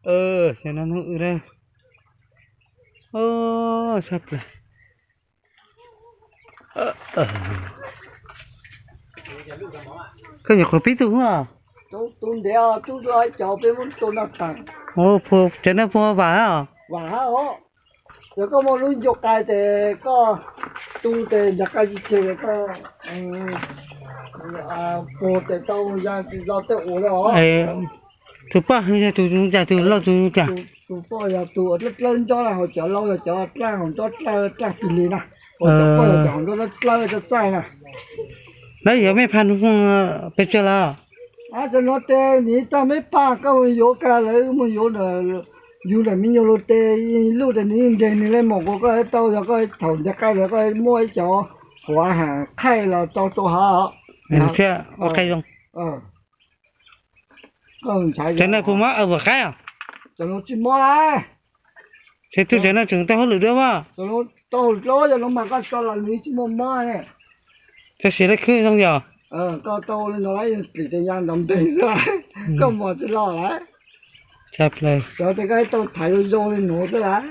Cov no hnub wb na. Tshaj plaws. Koj nyuam qhuav pib tu hub os? Cov no puag vam os? Yog koj muaj lub ncua qai ces koj tu tes ncav qai tsis tseg, koj puag tes tau ya tsis tau tej ua li os. Tus poj yog tus cas, tus lauj tus cas? Tus poj yog tus dlawb dlawb ntsob na, ho cov lauj yog cov dlaaj hauv ntsob dlawb dlaaj tig li na. Ho cov poj yog cov hauv ntsob dlawb dlawb txaij txaij na. Lawv yuav mej pha nus pes tsawg lawm? Cov no tes nws tag mej pha, koj mus yuav kag lawv mus yuav, yus ntawm me nyuam lus tes, luj tes nws nres nws le mom kuas koj tau, yog koj thaum ncav qai lawm koj muaj ib cov quav ha qhaij los tau rau hav. Thiab ua qai zoo. Cov no puas mob vwm qaib os? Tsis mob. Ces tug cov no tseem tau hauj lwm dua as? Tau hauj lwm dua, yog no mas koj tso los nws tsis muaj mob ne. Tau siav lawv khwb zoo yog? Koj tau li no lawm, plim tes ya nrov npeg xwb, koj mos tsis los lawm. Cov tes koj tau thaiv zoo zoo li nuav xwb lawm.